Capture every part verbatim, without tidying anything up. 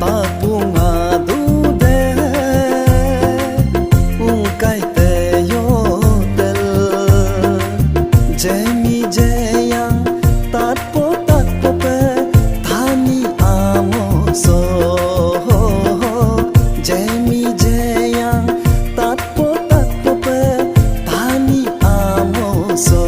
Tapung adude, ungkai teyotel. Jemi jeyang, tatpo tatpope, tani amoso. Jemi jeyang, tatpo tatpope, tani amoso.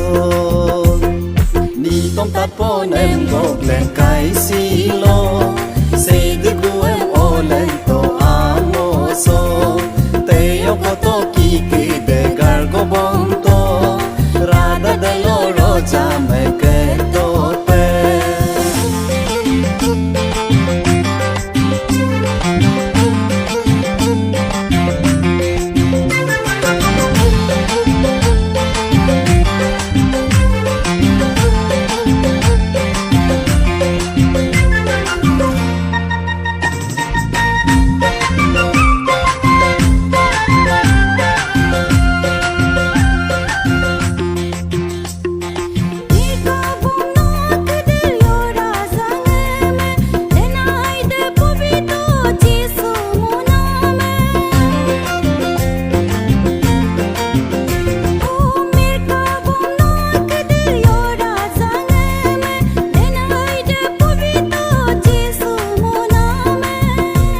Nitom tatponem gokleng kai silo, Seidíguem olento amoso. Teyong koto kikide gargo bonto, rada delo roja meketope.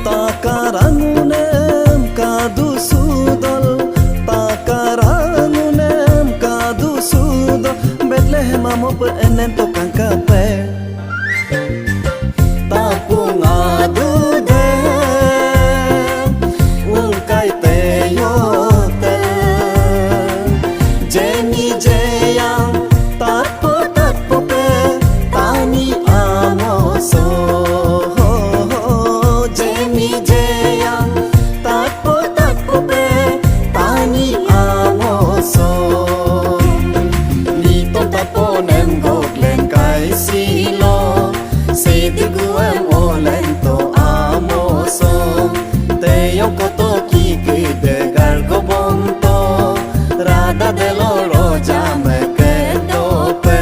Takarangunem kadu sudol, takarangunem kadu sudol, Betlehem amope enen tokangkape. Tapung adude, ungkai teyote, Jemi jeyang, tatpo tatpope, tani amoso. Jemi jeyang, tatpo tatpope, tani amoso. Nitom tatponem gokleng kai silo, Seidíguem olento amoso. Teyong koto kikide gargo bonto, rada delo roja meketope.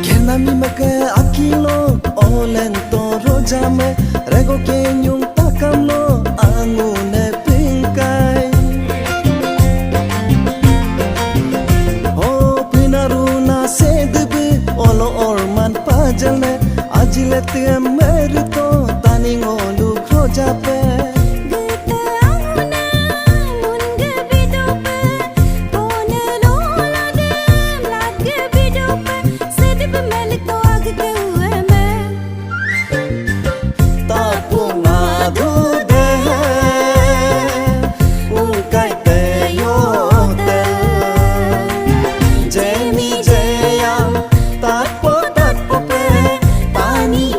Kenami meke akilo, olento rojame, rego kenyung takamlo, angune pingkai. Ho pinaruna Seidíbí, olo orman pajelne, ajile tiem merito, tani ngolu rojape. Tapung adude, ungkai teyote, Jemi jeyang, tatpo tatpope, tani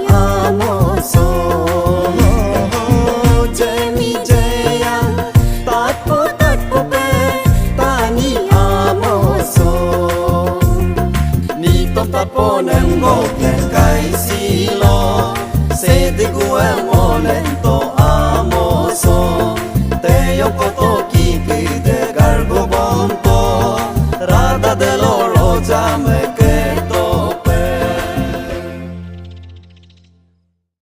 Same